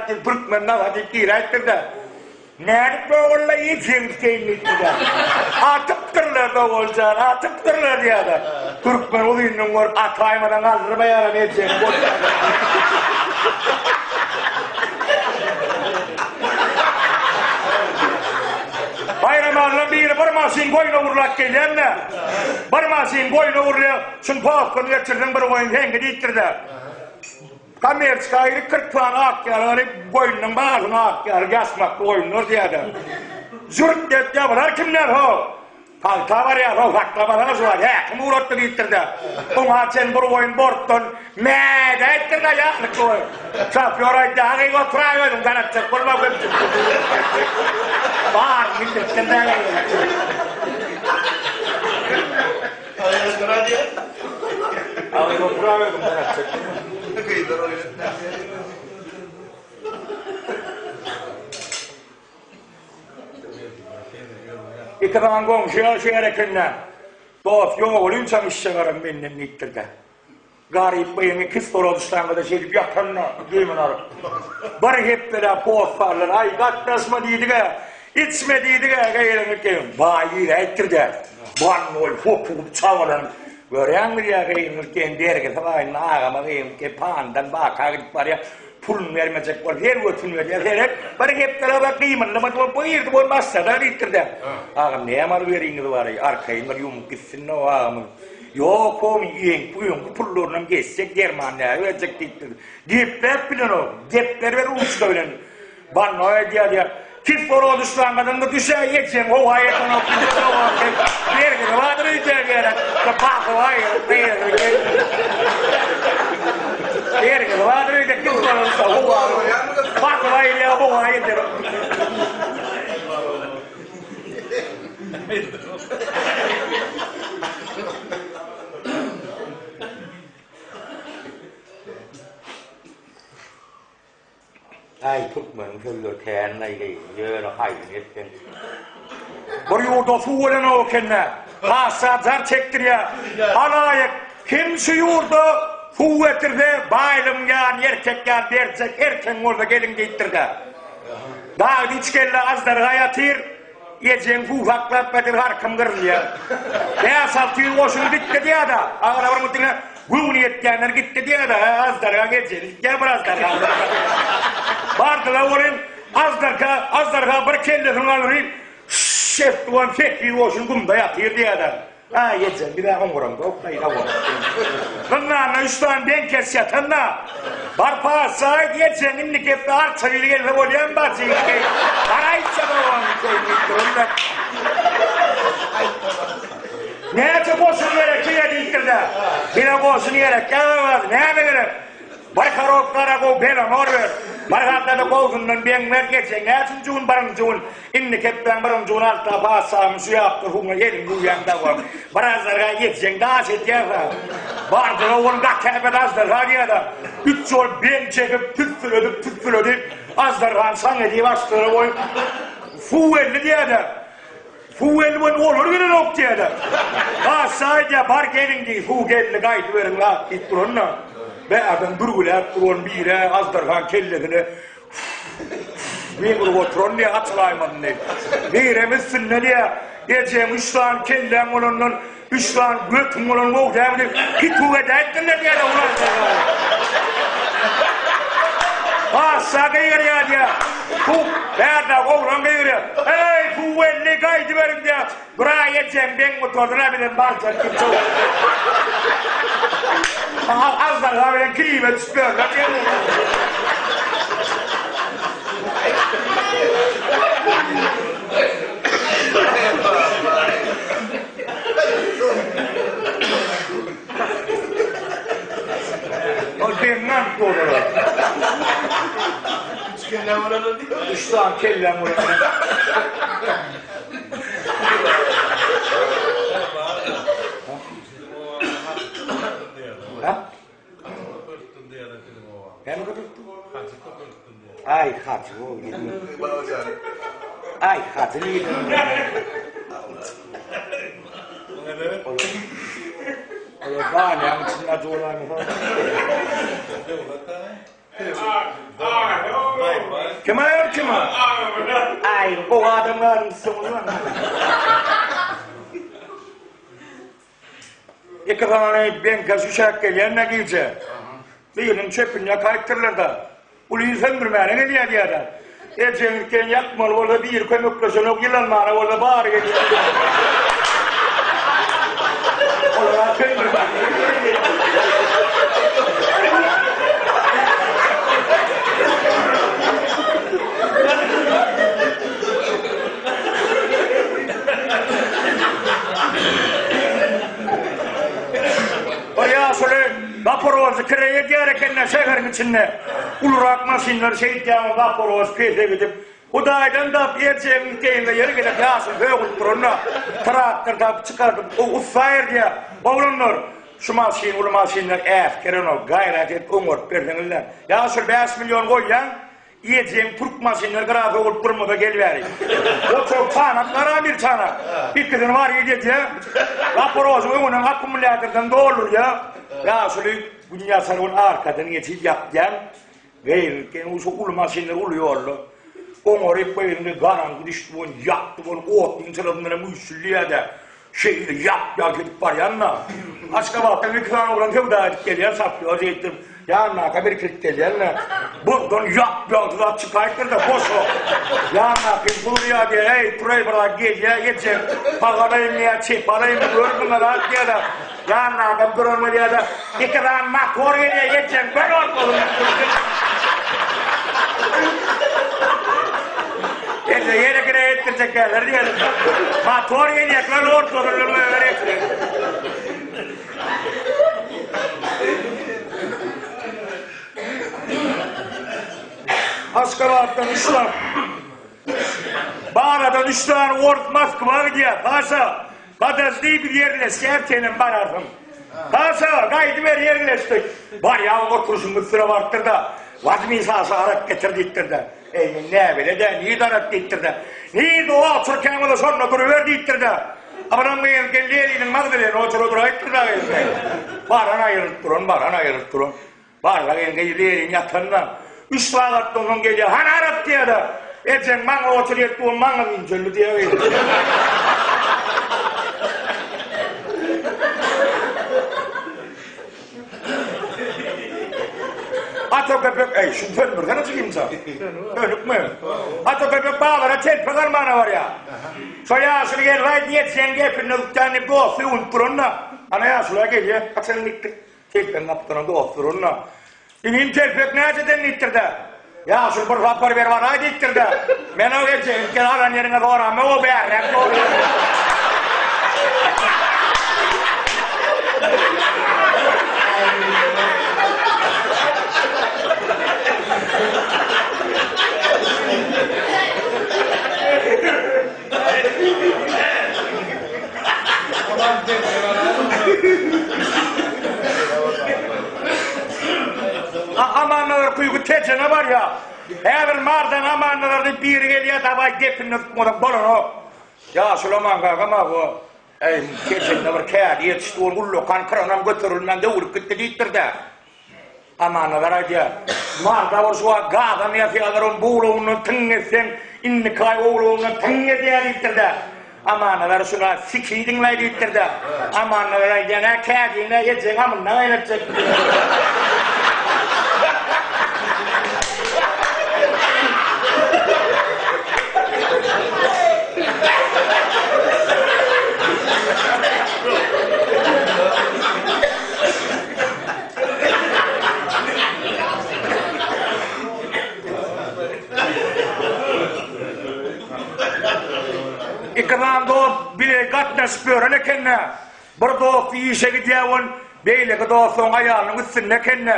diýip türkmen naza diýip giräýipdir-de. Nädip dogulla ejeňi dikeýin diýipdir-de. Atypdyrlar doguljan, atypdyrlar diýýär-de. Türkmen uzyndan görüp ataýmadan galdyrmaýaram ejeňi bolýar. Baýramalydan biri bir maşyn goýun ogurlap gelýän-de. Bir maşyn goýun ogurlaýar. Şuny postdan geçirseň bir goýun seňki diýipdir-de. Kommerçka girip 40 sany ak ýaly alyp, goýnunyň baryny ak ýaly ýaşmakly goýunlar diýýär-de. Jürt diýip ýa bular kimler ho? Pagta barýar ho, saklamasana şu wagt, häkim ugratdy diýipdir-de. Oňa çen bir goýun bortdan mädäýipdir-de ýaşlykly goýun. Şofýor aýtdy, Agyk oturaý özüň, tanatjak bolma köpçülik. Baryny bildiripdir-de. Iki sany goňşy ýaşaýar ekende. Dost ýogalynçam işjegaram menden diýipdir-de. Garyp gyzyň kislorod ştangada şeýdip ýatanda demini alyp. Bir hepdeläp hossarlar, aý gatnaşma diýdik-ä, içme diýdik-ä, gyzyň gelin baý giräýipdir-dä. Bannoý hopugyp çabalanyp, görýäňmi diýýär gyzyň gelin bergisi bar indi agama gyzyň gelin pandan baka gidip barýar, puluny bermejek bolup her götüni berýär, seret bir hepdeläp gymyldamady bolup bu girdi bolup başlady diýipdir-dä. Agam näme alyp beriňiz bar-aý, arkaýyn bir ýumup gitsin-de o agamyň. Ýok, homy, eňki öňki pullarynam geçsek derman näme berjek diýipdir. Gepläp bilenok, depder ber ruçka bilen. Bannoý aýdýar diýýär. Kislorod şlangadan-da düşäý ejeň howa ýetenok diýip, bergisi bardyr öýdýär gerek. Basybaý Bergisi bardyr öýdýär kislorod howa. Basybaý diýýär howa ýetenok. Äý türkmeniň sözleri kän-aý geý, ýöne haýsyny etseň. Bir ýurda suw gelenok ekende, patyşa jar çekdirýär. Halaýyk, kim şu ýurda suw getirse, baýlygyň ýaryny erkek ýaly berjek, erkegiň bolsa geliň diýipdir-de. Dagda üç kelle aždarha ýatyr, ejeň suw saklap gatyr, harkym gyrylýar. Bäş-alty ýüz goşun gitdi diýýär-de, agyr bir diňe göwni ýetýänler gitdi diýýär-de, hä, aždarha gejeli gitýär bir aždarha. Bardylar welin, aždarha, aždarha bir kellesini galdyryp, şşş etdi welin, 800 goşun gumda ýatyr diýýär-de. Aý eje, biz-ä oňuramzok, aý hawa. Zyndanda üç sany beňkes ýatanda, Bar patyşa aýt, ejeň indi gepde arça biri gelse bolýamy bajy diýip, Bar aýtja babam diýip duran-da. Näçe goşun gerek size diýipdir-de. Bize goşun gerek, ýa näme gerek? Bir korobka gara gow belamor ber. Bir haltada gowsundan beň ber, ejeň näçinji gün birinji gün Indi kepbäň birinji gün alta patyşamyň şu ýapdyr huňa eliňi ýuwýaň dagam. Bir aždarha ýetjeň daş edýär-dä. Bardyr ogul gaty äpet aždarha diýýär-de. Üç ýol beň çekip, tüssüledip, tüssüledip, aždarhany şaň edip açdylar goýup, suw geldi diýýär-de. Suw geldi welin olar gelenok diýýär-de. Patyşa aýdýar, bar geliň diý, suw geldi gaýdyberiň zat diýip duranda, bärden bürgüläp duran biri aždarhaň kellesine Diýip urup oturan diýýär, açylaýmadyn diýip. Birem üstünde diýýär, ejeň üç sany kelläň bolandan, üç sany götüň bolan gowy dälmi diýip, pituw edäýipdirler diýýär, ulan. Patyşa gygyrýar diýýär. Suw, bärde oglan gygyrýar. Eý, suw geldi, gaýdyberiň diýýär. Biraý ejeň deň gutardyr-a bizem barjak diýip çowup. Aždarha bilen klibe düşüp ýörler diýen. Ol deňňän dolar. Üç kelle bolanlar diýip. Üç sany kelläň bolanlar. Aý hajy bol Aý hajy Olar banýaň içinde ajy bolaýmasa. Kim aýal kim? Aý, gowy adam galmyşsyňyz. Iki sany beňke şüşäk gelýän-de gije. Biriniň çöpüni ýakaýypdyrlar-da. Uly il söndürmäne gelýär diýýär-de. Ejeňiz ken ýakmaly bolsa biri kömekleşenok, ýylanmana bolsa bary gelýär. Olar söndürmäne gelýär. Bir ýaşuly Zaporožy kireý edýär eken-de şäheriň içinde. Ulurak maşynlar şeýdýär, Zaporož pese gidip, Hudaýdan tap erjegiň teýinde ýeri gelip ýaşuly sögünip duranda, traktor tapyp çykardyp, o ussa erdýär. Oglanlar, şu maşyn uly maşynlar äsgerenok, gaýrat edip oňaryp berseňizler. Ýaşuly 5 million goýýaň, Ejeň türk maşynlar gyra sowulyp durmasa gel bäri. Otur çanak gara bir çanak. Ikisini bar edýä. Zaporožyň öňünden akkumulýatordan doldurýa. Ýaşuly gün ýaşar gün arkadan geçip ýatýan. Geýilken şu uly maşynlar uly ýolda. Oňaryp gyzynda garaňky düşdi bol ýakdy bol otlyň çyrasyndan hem üýşülýä-de. Şeýle ýap-ýalk edip barýan-da. Aşgabatdan iki sany oglan söwda edip gelýär, şofýor şeýtdirip, ýanynaka bir kilit gelýän-de. Burdan ýap-ýagty zat çykaýypdyr-da, boş-a. Ýanyndaky gurýar diýýär, Eý, turaý bir zat gelýär, ejem, sag alaýyn diýýär, çep alaýyn, gör muňa zat diýýär-de. Ýanynda duran bolýar-da, iki sany motor gelýär, ejem, gör ortalygyny. Elde ýene kire etdirjek geler diýelim. Motor gelýär, gör ortalygyny goýber etsin. Aşgabatdan üç sany Baradan üç sany ors Moskwa gidýär. Paşa, Podожdi biz ýerleşýär senem bararsyň. Paşa, gaýdyber ýerleşdik. Barýan oturyşyň üstüne barypdyr-da, Wazmi Saşa arak getir diýipdir-de. Eý, men näbele-dä, nirde arak diýipdir-de. Nirde oturkaň bolsa şonda duruber diýipdir-de. Abraham gyz geldi eliniň magdalena otura duraýypdyr-da gyz. Baran aýrylyp duran, baran aýrylyp duran. Barlag indi ýeri ýatanda, üç sagatdan soň gelýär, Hany arak diýýär-de, Ejeň maňa otur ýetdi, ol maňa injeldi diýýär. Ata köpek, eý, şuny söndürsene jigimjan. Sönükmi? Ata köpek bazara telpek almana barýar. Şo ýaşuly gelip aýt, ýetseň gepinde tutýan diýip dosty öwünip duranda, ana ýaşula gelýär, haçan gitdik? Telpegiň gapdalynda dost duranda, Inim telpek näçeden diýipdir-de, Ýaşuly bir sapar berip alaý diýipdir-de, Men o geljegiňki alan ýeriňe soramok, o bärräk soraýan. Amannazar kuýgy Tejene barýar. Häzir Mardan Amannazar diýip biri gelýär, dawaý gepini tutmasak bolanok. Ýaşuly Aman kaka mawa. Eý, Tejende bir kädi ýetişdi, ol ullakan kranam göterilmän döwülip gitdi diýipdir-dä. Amannazar aýdýar, Marda bir şu wagt gazam ýasýarlar, onuň bu ulagyndan tyň etseň, indiki aý o ulagyndan tyň edýär diýipdir-de. Amannazar şuna sikidiň-laý diýipdir-de. Amannazar aýdýar, Nä kädiň-nä ejeň amyndan aýratjak. Iki sany dost bile gatnaşyp ýören ekende, bir dosty işe gidýär ol, beýleki dosty oň aýalynyň üstünde ekende,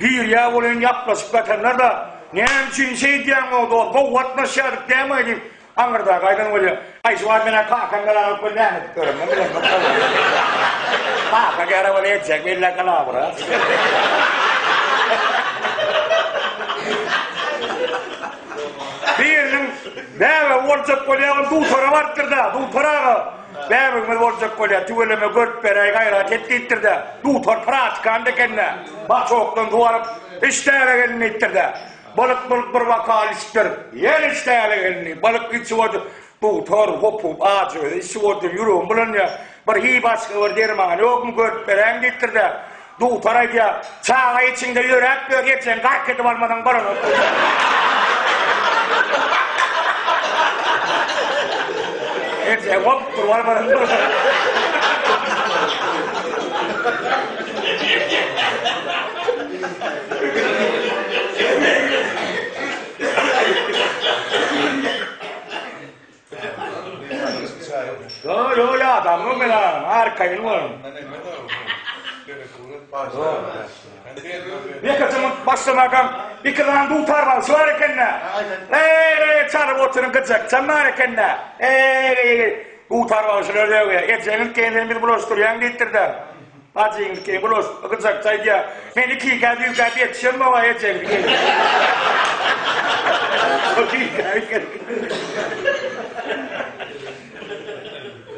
girýär welin ýaplaşyp ýatanlar-da, Näme üçin şeýdýäň-ow dost, gowy gatnaşýardyk dämi diýip, Aňyrdaky aýdan bolýa. Aý şu wagt menä kakam gelen bolup näme edip ýörenimi bilemok. Kaka gelen bolup etjek belle galabra. Biriniň bäbegi boljak bolýa, ol dutara barypdyr-da, dutar aga, bäbegimiz boljak bolýa, tüweleme görüp beräý, gaýrat et diýipdir-de, dutar pratikant eken-de, baçokdan suw alyp, iç bäbek elini diýipdir-de. Balyk bolup bir bokal içipdir. Ýene içdäli gelni. Balyk içip otyr. Dugtor hopup ajy özi içip otyr. Ýüregim bulanýar. Bir hiý başga bir dermany ýokmy görüp beräýiň diýipdir-de. Dugtor aýdýar, Çaga içiňde ýöräp ýör, ejeňi gark edip almasaň bolanok diýýär. Ejeňi hopduryp almasaň bolanok. Ýo, ýo, ýadamok men agam, arkaýyn boluň. Ýekeje munt başlamakam iki sany dutar bagşy bar eken-dä. Eý, çalyp oturyň gyjakçam bar eken-dä. Eý, dutar bagşylar döwýär. Ejeňiz sen bizi bulaşdyrýaň diýipdir-de. Bajyňky bular gyjakçy aýdýar. Men ikikä düýkä ýetişemok-a ejeňki.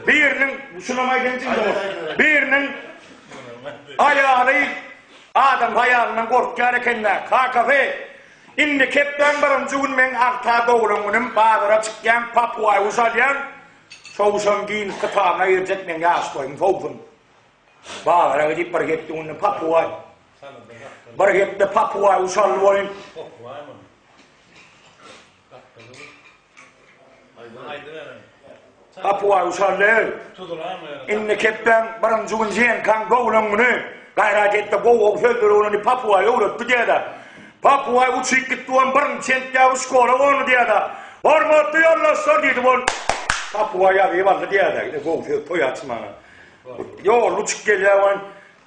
Biriniň, şunam aýdaýyn jigim. Biriniň aýaly adam haýalyndan gorkýar eken-dä. Kakasy, indi kepbäň birinji gün meň agta doglan günüm, bazara çykýaň, papuaý guş alýaň, şowşan giýinip kitabyna girjek meň ýaş toýum sowsun. Bazara gidip bir hepde günde papuaý. Bir hepde papuaý uçarly boýun. Papuaý uçarly. Indi kepbäň birinji gün ženkaň doglan güni. Gaýrat etde gowy-gowy sözleri öwrendi papuaý öwretdi diýýär-de. Papuaý uçyp gitdi on birinji sentýabr şkola gondy diýýär-de. Hormatly ýoldaşlar diýdi ol. Papuaý ýazyp aldy diýýär-de. Gowy söz toý açmana. Ýol uçup gelýär wan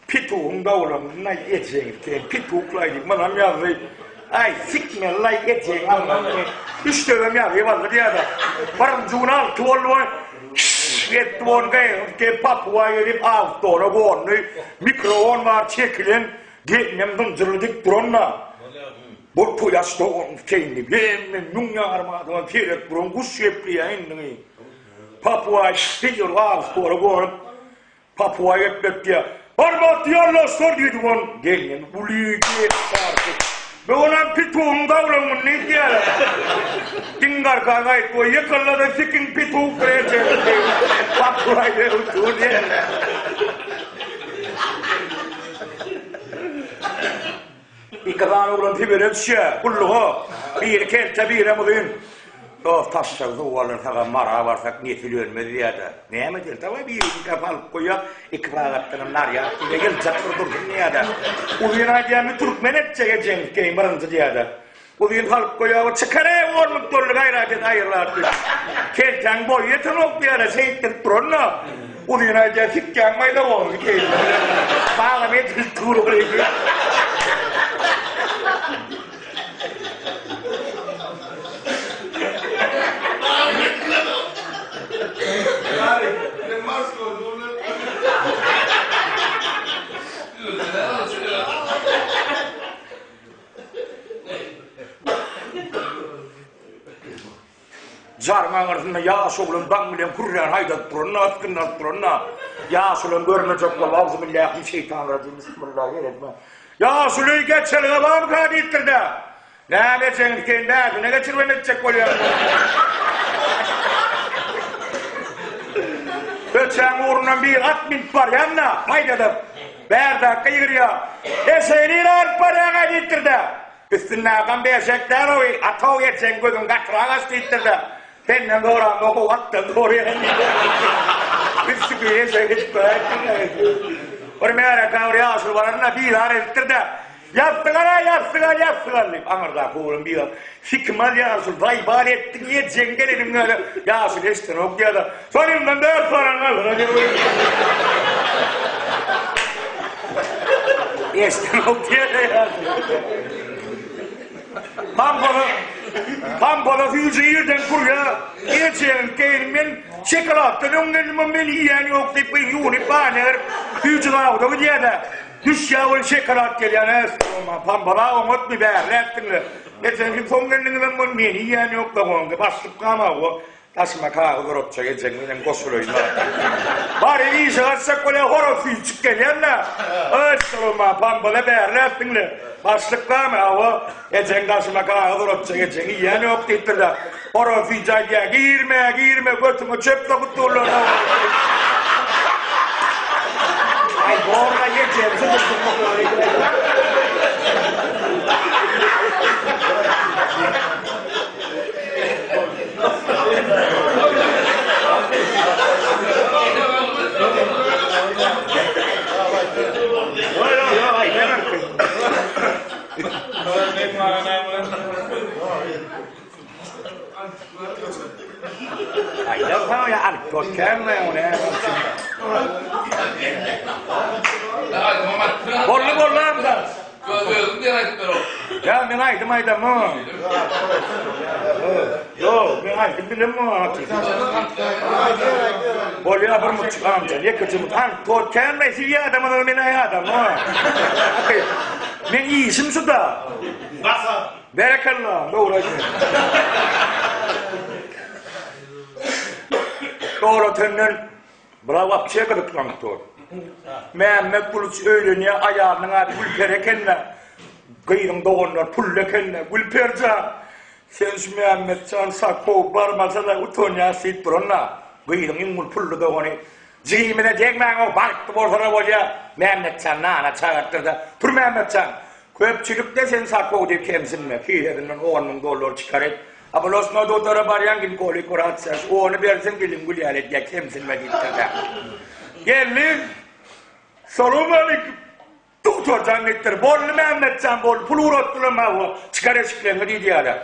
pitugyň dawlamyny ejeň sen pituklaý diýip munam ýazdy. Aý sikmeli-laý ejeň almagyny. Üç döwem ýazyp aldy diýýär-de. Birinji gün alty boldy wan şşş etdi ony gygyryp gelip papuga gelip awtola gondy. Mikrowon bar çekilen gelnem zynjyrly dik duran-da. Bu kuýaş dogan keýndi. Hemme müň ýarym adama seredip duran guş gepleýär indi. Papuaý şeýle awtora gonup, papuaý gepletýär. Hormatly ýoldaşlar diýdi ol gelnen uly gep çarpyp. Bu günem pitugyň doglan güni diýýärler. Diň garka gaýt we ýykyldy sikiň pituk rejesi. Papuaý berip dur diýýärler. Iki sany oglan Sibire düşýär, gulluga. Biri kelte, birem uzyn. Dost, taşşagy suw alyrsagam, Mara barsak nesil ölmez diýýär-de. Näme edeli, dawaý biriniňkä salyp goýýas, iki sagatdanam narýad diýýär, ýyljak bir dursun diýýär-de. Uzyn aýdýar, men türkmen etjek ejeňiz keýin birinji diýýär-de. Uzyn salyp goýýar, çykar-eý, on müň dollar gaýrat et, aýyrlap diýip. Keltäň boýy ýetenok diýýär-de, şeýtdirip duran-da. Uzyn aýdýar, sikýäň maýda boldy keýpine. Bagam edilip dur ol. Jaryň aňyrsynda ýaş oglan daň bilen kürräni haýdadyp duranda, asgyn alyp duranda, ýaşulam görmejek bolup, Agzybillahim şeýtanrajim, bismillahirrahmanirrahim. Ýaşuly geçelge barmyka diýipdir-de. Näme etjegiňi sen bäsine geçiribem etjek bolýaň. Köçäň ugrundan bir at münüp barýan-da, haýdadyp, bärdäki gygyrýar. Eşegi nirä alyp barýaň-aý diýipdir-de. Üstündäkam berjek däl-oý, atow ejeň gözüň gatyrak aç diýipdir-de, senden soramda how atdan soraýan diýipdir. Üstüki eşek edip goýaýypdyr-da. Bir märekä bir ýaşuly baranda bizar edipdir-de, Ýassyk al-a, ýassyk al, ýassyk al diýip, aňyrdaky oglan bizar, Sikim al ýaşuly, zaýbal etdiň, ejeň geleniň ýaly, ýaşuly eşidenok diýýär-de, Sonundan dört paran galdyr-a diýip. Eşidenok diýýär-de ýaşuly. Pampala, pampala süýji irden kurýa, ejeň gelin men şokoladdan öň geldim, men iýen ýok diýip, gyz ýuwunyp bana berip, süýji zawuda gidýär-de. Düşýä ol şokolad gelýän äs, pampala oňatmy bärläpdiňle. Ejeň kim soň geldiňizem bol, meni iýen ýok-da, goňdy, başlyk gama, o. Daşyma kagyz uratjak ejeň menem goşulaýyn. Bary işe gaçjak bolýar, horaz süýjük gelýän-dä. Ösdürme, pambala bärläp diňle. Başlyk barmy? Hawa, ejeň daşyma kagyz uratjak ejeň iýen ýok diýipdir-de. Horaz süýji aýdýar, girme, girme, götüňe çöp sokup durlar. Aý, borla ejeň Boldy boldy amca. Özüň diýen aýdyp ber. Ýa men aýdym aýdamok. Ýok, men aýdym bilemok. Bolýar bir mutçuk amca, ýekeje mut. An, to känme siz ýadamadyňyz men ýadamok. Men işim şu-da. Berekella, dogry aýdýaň. Dogry ötenden Bula wapşe gyzyklanyp dur. Mämmet Gulyç öýlenýär, aýalynyň ady Gülperi eken-dä. Gyzyň doganlary pully eken-dä. Gülperi jan, sen şu Mämmet jan Sakow barmasa-da utanýas diýip duran-da. Gyzyň iň uly pully dogany, Jigimize degmäň-ow, bagtly bolsa-da bolýar. Mämmet jan nana çagyrtdyr-da, Tur Mämmet jan, köpçülikde sen Sakow diýip kemsinme, kisesinden 10 müň dollar çykaryp, Oblastnoý dogtora barýaň ginkolik wraç şu ony berseň diliň gül ýaly edýär kemsinme diýipdir-dä. Geldi. Salowmaleýkim. Dogtor jan diýipdir. Boldy Mämmetjan boldy. Pul ugratdylar maňa. Çykar eşikleňi diýdi ýaly.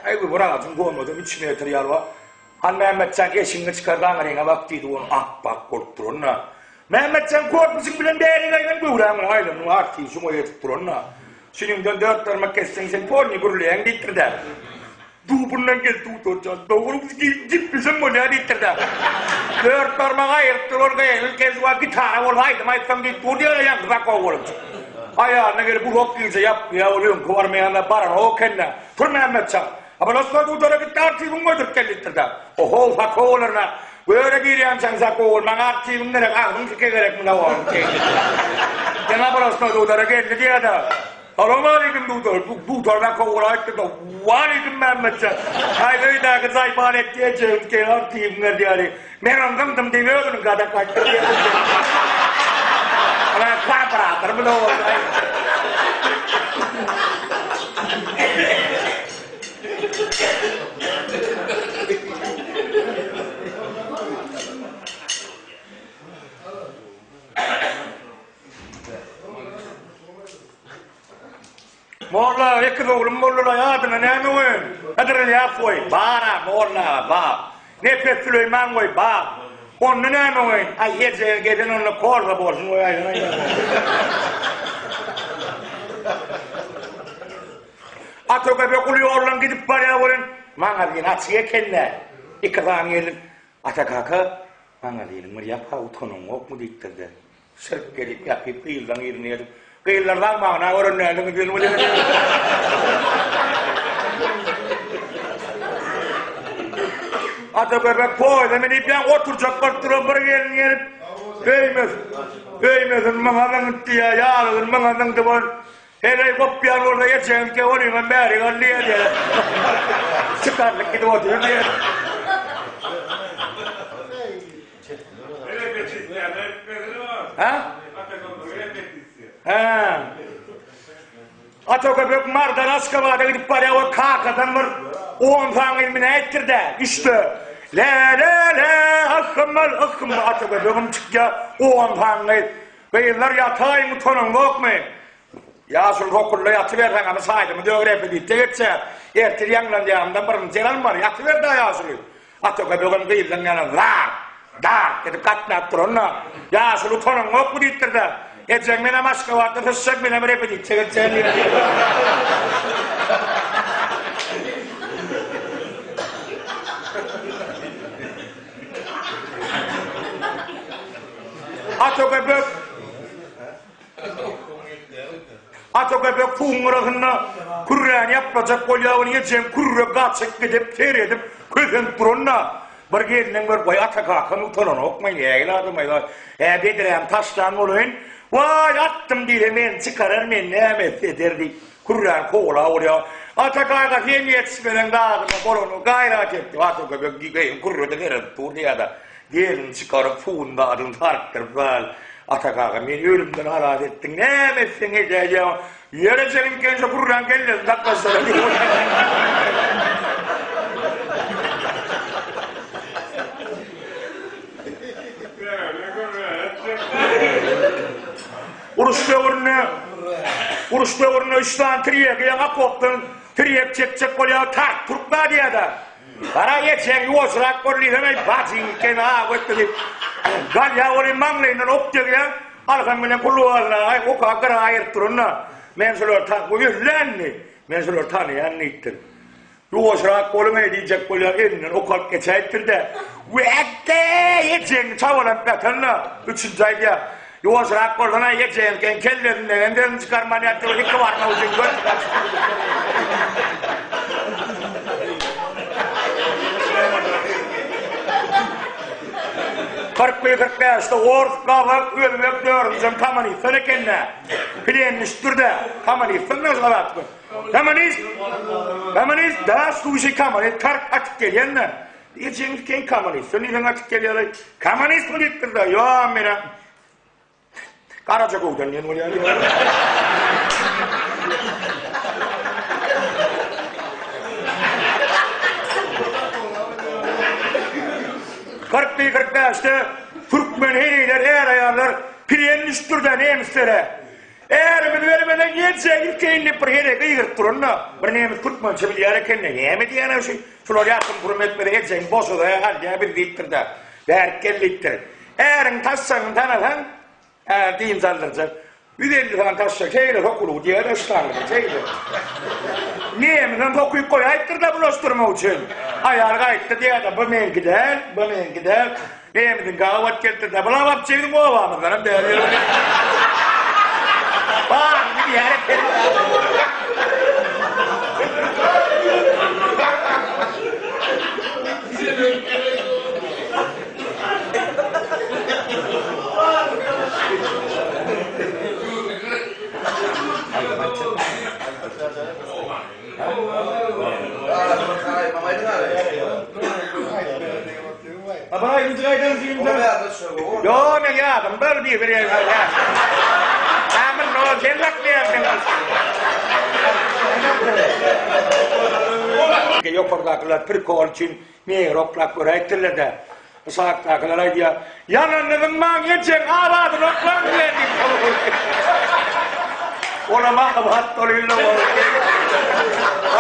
Aý bu wrajyň gomada 3 metr ýaly bar. Han Mämmetjan eşigiňi çykar daňaryňa bak diýdi. Ony ap-ak bolup duran-da. Mämmetjan korpusyň bilen bärik aýlan göwräň bilen aýlandyň artyny şuňa ýetip duran-da. Şunuňdan dört barmak kesseň sen polny gürleýäň diýipdir-dä. Dubundan gel dugtorjan, dogry gitmesem bolýar diýipdir-dä. Dört barmagy aýrypdyr ol gyzyl kezwa gitara bolsa aýdym aýtsam diýip dur diýýär ýaňky zakow bolup. Aýalyna gelip uzak gije ýapýar ol öňki barmaýanda baranok eken-dä. Tur Mämmetjan. Abalasma dugtora gitdi artiwiňi goýduryp gel diýipdir-dä. Ohow sakow bolaryn-a. Göre girýänçäň sakow bol, maňa artiwiň gerek, agzyň tike gerek munda oň diýipdir. Sen abalasma dugtora geldi diýýär-dä. Salowmaleýkim dugtor. Dugtor sakow bolup aýtdy-da, Waleýkim Mämmetjan. Aý öýdäki zaýban etdi ejegiň tike artiwiň ber diýýär. Men ony zyňdym diýip özüniň gadak aýtdy diýýär. Ýa kooperatор bu Molla, ekiz oglum boldular, adyna näme goýaýyn? Hydyr Ylýas goý, bar-a, molla aga, bar. Nepes Süleýman goý, bar. Onda näme goýaýyn? Aý, ejege gezen onda korza bolsun goýaýsana. Ata köpek uly ýoldan gidip barýar welin, magazin açyk eken-dä. Iki sany gelin, Ata kaka, magazynyň bir ýap-ha, utanyňokmy diýipdir-de. Şirk gelip ýapyp gyzlaň yzyna gelip, Gyzlar zagmagyna gören däldiňiz diýen welin. Ata köpek poýza münüp ýaňy oturjak bolup duran bir gelin gelip, Öýmez, öýmezin maňa zyňyp diýýär, ýalygyny maňa zyňdy bol. Heleý gopýan bolsa ejeňke onuňam bäri gal diýýär diýýär. Çykarlyk gidip otyr diýýär. Hä? Hä. Ata köpek Mardan Aşgabada gidip barýar we kakadan bir 10 sany gyz minäýipdir-dä, üçde. Le le le, ahymmal, ahymmal ata köpegim çykýar, 10 sany gyz. Gyzlar ýataýyň utanyňzokmy? Ýaşuly hokulla ýatyberseň hany saýdymy döwür repetisiýa geçýär. Ertir ýaňlanýanyndan birinji ýer almaly. Ýatyber-dä ýaşuly. Ata köpegem gyzlaň ýanyna zar, dar edip gatnap duranda, Ýaşuly utanyňokmy diýipdir-de, Ejeň menem Aşgabatda syçjak, menem repetisiýa geçýän diýipdir. Ata köpek Ata köpek suwuň gyrasynda kürräni ýaplajak bolýar, ony ejeň kürre gaçyp gidip, seredip, kösenip duranda. Bir gelniň görüp, Waý, ata kakam utananokmy, nägile adam-aý, hä, bedrämi taşlan bolaýyn, waý, atdym diýse, meni çykarar, meni näme etse eder diýip, kürräni kowalap urýar. Ata kaka, sen ýetişmeseň dadyma bolany, gaýrat et diýip, ata köpek geýim kürrede seredip dur diýýär-de, gelnini çykaryp, suwuny dadyny sarkdyryp, waý, ata kaka, meni ölümden halas etdiň, näme etseň edäýýäň, Ýere çelinkenje gürrän kellesini saklaşdyra diýip. Uruş döwründe Uruş döwründe üç sany tirýegi ýaňy okopdan tirýek çekjek bolýar, tak türkmen diýýär-de. Gara geçen ýuwaşrak bol diýsem, bajyň ekeni aw etdi diýip. Galýa welin maňlaýyndan ok degýär. Alham bilen Gulluwalyna aý oka gyra aýyryp duranda, men şulary tan, bu ölländi. Men şulary tanaýan diýipdir. Ýuwaşrak boluň-eý diýjek bolýar, elinden ok alyp geçäýipdir-de, Wäkge, ejeňi çabalanyp ýatanda, üçünji aýdýar, Ýuwaşrak bolsana, ejeňiň kellesinden hem çykarman ýatyr, iki barmak üçin göt 41, 45-de ors, gazak, özbek dördünjem kommunistler eken-dä. Plen düşüpdir-dä. Kommunistler näme azat Kommunist! Kommunist, da, sluşi kommunist, tark atyp gelýän-dä. Ejeňiz keň kommunist, sen diýseň atyp gelýär. Kommunist bu diýipdir-dä. Ýa, mena. Garaja göwden diýen bolýar. 41 45-de türkmen heleýler, är-aýallar plen düşüpdir-de nemislere. Ärimizi bermeden ýeljek ilkeýin diýip bir heleý gygyryp duranda, bir nemis türkmençe bilýär eken-de, näme diýýän-ä şu, şular ýatym kurum etmese eljegiňi boşadaýa alýa biz diýipdir-de, bärik gel diýipdir. Äriň taşşagyny tanasaň, är dynç aldyrjak. 150 sany taşşak şeýle sokulygy diýer-de ştangyny şeýle. Nemizem sokyp goýaýypdyr-da bulaşdyrmak üçin. Aýal gaýtdy diýer-de, bu meňki däl, bu meňki däl. Nemiziň gabat gelipdir-de, bular wapşe biziň obamyzdanam däl ýöne. Baryny diýer eken. Ýok, men ýadym bar bir bir ýer. Amin, no, sen saklaýarsyň. Ýokardakylar prikol üçin Meger oklap göräýipdirler-dä. Yşakdakylar aýdýar, Ýalanyny zyňmaň, ejeň abadyny oklaň bilen diýip. Olam abat bolýar-la ol.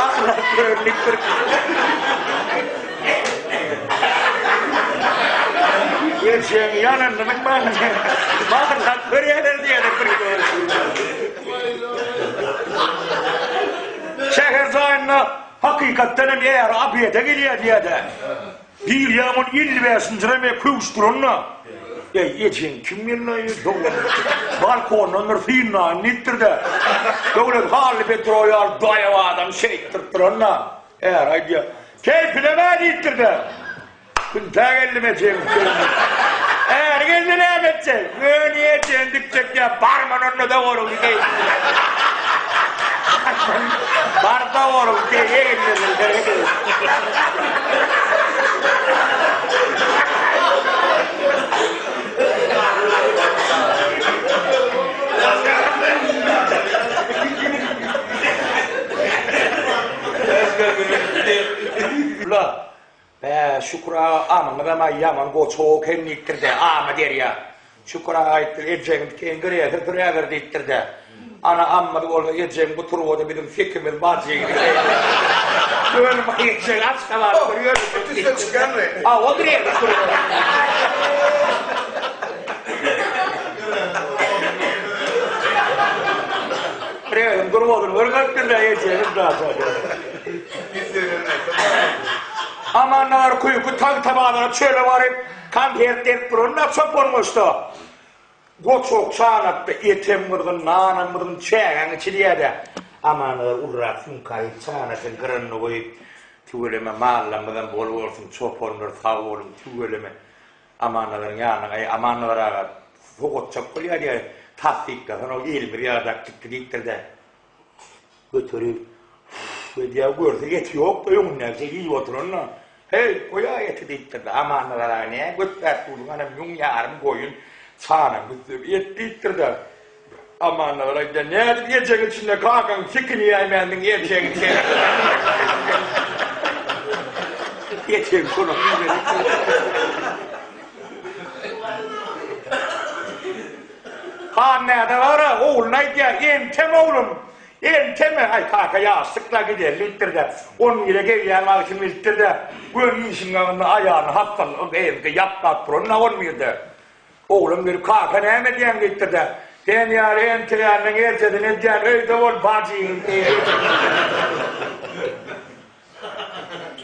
Ahlak görenlikdir. Ejeň ýalanyny zyňmaň. Barlap görýärler diýýärler bir Şäher jaýynda Hakykatdan hem äri obeda gelýär diýýär-dä. Girýäň ol 55-nji reme köwüş duranda. Eý, ejeň kim geldi-aý, dogan? Balkondan bir synlaýyn diýipdir-de. Döwlet Hally Petro ýaly daýaw adam şeýtdirip duranda, äri aýdýar, Keýpinem-ä diýipdir-de. Küntä geldim ejeň üstüne. Äri geldi näme etjek? Göni ejeň dikjek ýa barman onda da oruň diý. Bar da oruň diý eginleri. La. Bä, Şükür aga, amyňyzam-a ýaman goçak eken diýipdir-de, Ama Derýa. Şükür aga aýtdyr, Ejegiň tikeýin girýärse süräber diýipdir-de. Ana, ammyz bolsa ejegiň bu turbada biziň sekimiz bar jigidi. Göni bir ejegiň Aşgabatda ýörüşip diýipdir. Ha, o girýär turbada. Birewiň turbadyny görkezipdir-de, ejegiň daşa. Amanlar küýki Tagtabazara çöle baryp, konsert berip duranda çopan goşda. Goçak çanakda etem gyzgyn, nanam gyzgyn, çägäň içilýär-dä. Amanlar ulurak sumkaýy çanakyň gyranyna goýup. Tüweleme mallarymyzam bol bolsun, çopanlar sag boluň, tüweleme. Amannazaryň ýanyna gaý, Amannazar aga sogatjak bolýar diýýär, tassyklasan o elimiz ýadak çykdy diýipdir-de. Göterip, edýär, görse eti ýok-da öňündäki iýip oturan-da. Heý, goý-a eti diýipdir-de, Amannazar aga nä götläp dursuň, ana müň ýarym goýun çanaň üstüne et diýipdir-de. Amannazar aýdýar, nädip ejeň içinde kakaň sikini iýäýmändiň erkegiň sen. Ejeň şonam iýmeli. Han näde bara, ogluna aýdýar, entem oglum, enteme, aý kaka ýaşdyk-la gideli diýipdir-de, on bire gelýän wagtym bilipdir-de, göni işiň ýanynda aýalyny hassalyk evde ýaplap duran-da on birde. Oglum gelip, kaka näme edýäň diýipdir-de, sen ýaly enteýäniň erjesini edýän, öýde bol bajyň diýip.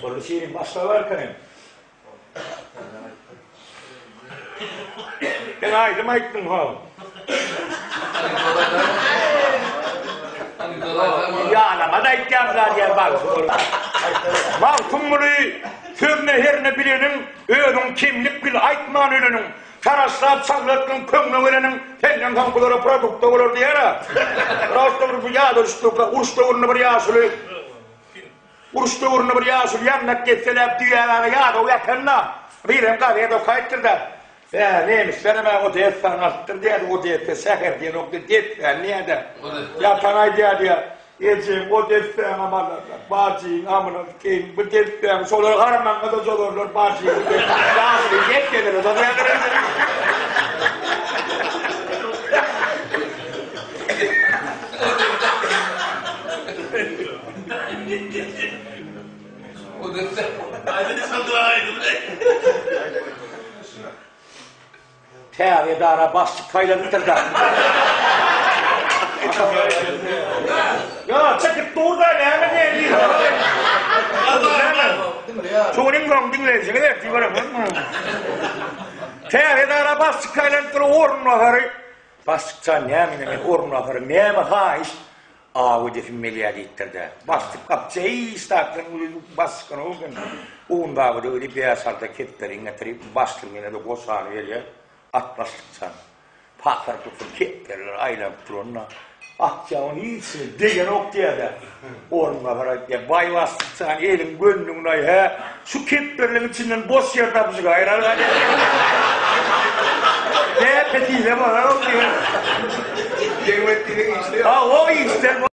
Boldy şirin başga barka hem. Sen aýdym aýtdyň ha. Ýalama da aýtýan zat ýa bagşy bolup. Magtymguly sözüne herne bileniň, özüň kemlik bil aýtman öleniň, taraşlap çallatdyň köňle geleniň, senden soň bulara produkta bolar diýer-ä. Rastda bir bu ýada düşdi, uruş döwründe bir ýaşuly Uruş döwründe bir ýaşuly ýandak depseläp düýägana ýadaw ýatanda, birem gazet okaýypdyr-da, Hä, nemislerem-ä Odessany alypdyr diýýärdi, Odessa şäher diýenokdy, dessäni diýýär-de. Ýatan aýdýar diýýär, Ejeň o dessäňem alarlar, bajyň amyna sikeýin, bu dessäňi şolar harmaňa-da cozarlar, bajyňy diýip, ýaşuly desselere cozýarlar. Täze edara başlyk saýlanypdyr-da. Ýa, çekip dur-da, näme diýen Şunuň soň diňleýjiňiz ertir göremizmi? Täze edara başlyk saýlanypdyr, orunbasary. Başlykjan näme men orunbasary, näme haýyş? Aw edesim gelýär diýipdir-de, başlyk gapja hiç zatdan uly baş çykanok eken. Owundabada weli bäş-alta kepderini getirip, başlygyň eline-de goşany berýär. At başlykjan. Pakyr-pukyr kepderiler aýlanyp duranda, Atjagyň hiçine degenok diýýär-de. Orunbasar aýtýar, Baý başlykjan, eliň göndügin-aý, hä? Şu kepderileriň içinden boş ýer tapyşyk aýrar gaýdýar. Näpe diýse bolar ol diýen. Degmek diýseň işde ýok. Ha, o işde.